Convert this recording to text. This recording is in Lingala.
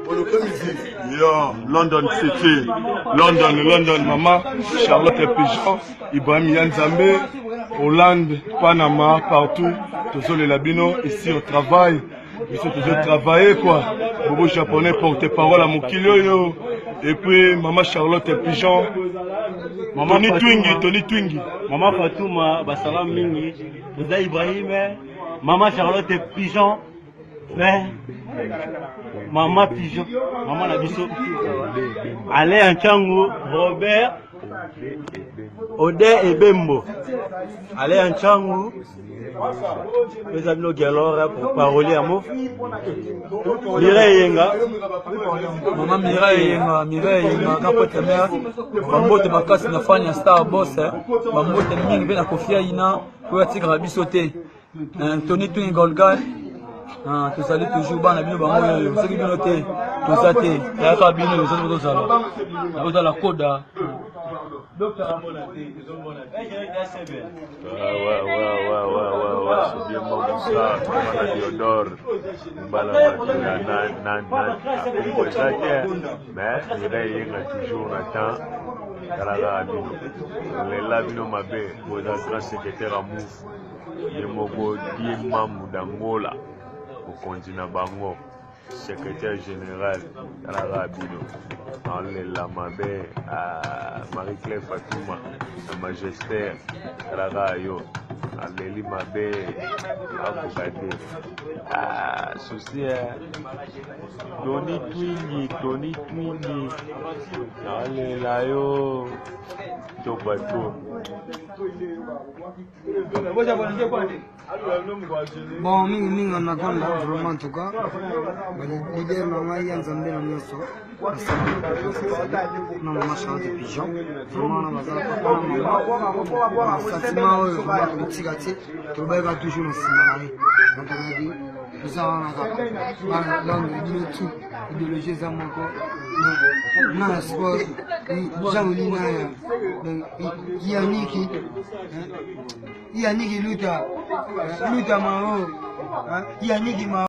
Yo, London City, London, London, mama Charlotte Pigeon, Ibrahim Yanzambe, Hollande, Panama, partout, tozolela bino ici au travail. Biso tozo travailler quoi. Bobo japonais porte-parole à mokili oyo. Et puis mama Charlotte Pigeon, Mama Tony Fatuma. Twingi, Tony Twingi. Mama Fatouma, basalam mingi. Président Ibrahim, Mama Charlotte Pigeon, mais Mama Pigeon, Mama na biso. Alain Nchangu, Robert, Ode Ebembo. Alain Nchangu, eza bino Gelor pour parolier ya mo. Mireille Yenga. Mama Mireille Yenga, Mireille Yenga, kapote mère, bambote makasi na fan ya Star Boss, eh. bambote mingi mpe na Kofi Aina, oyo atikaka biso te. Eh, Tony Twin Golgan, ah, tozali toujours bana bino bango oyo, soki bino te, toza te, yaka bino, toza tozala, nakozala koda. Ouais, c'est bien bon comme ça. Bana Diodore, Mbala Matula, na, na, na, akombo eza te, mais Mireille Yenga toujours na temps. Tala kaka bino. Lela bino mabe, boza grand secrétaire ya Move. Ye moko Die Mambu d'Angola, mokonzi na bango. Secrétaire général tala kaka bino aolela mabe ah, Marie Claire Fatuma na Magistère tala kaka yo aleli mabe akoka te ah, souci eh. Tony Twingi Tony Twingi aolela yo to bato. Bon, mingi mingi anaconda vraiment en tout cas leader na ngai ya nzambe na nyonso na mama Charlotte Pigeon vraiment na baza papa na mama sentiment oyo vraiment tokotika te tolobaki toujours na nsima na ye donc toyebi toza wana kaka bana Londres bino tout idéologie eza moko na na sport Jean Olina donc Yaniki Yaniki Luta Luta Mao Yaniki Mao.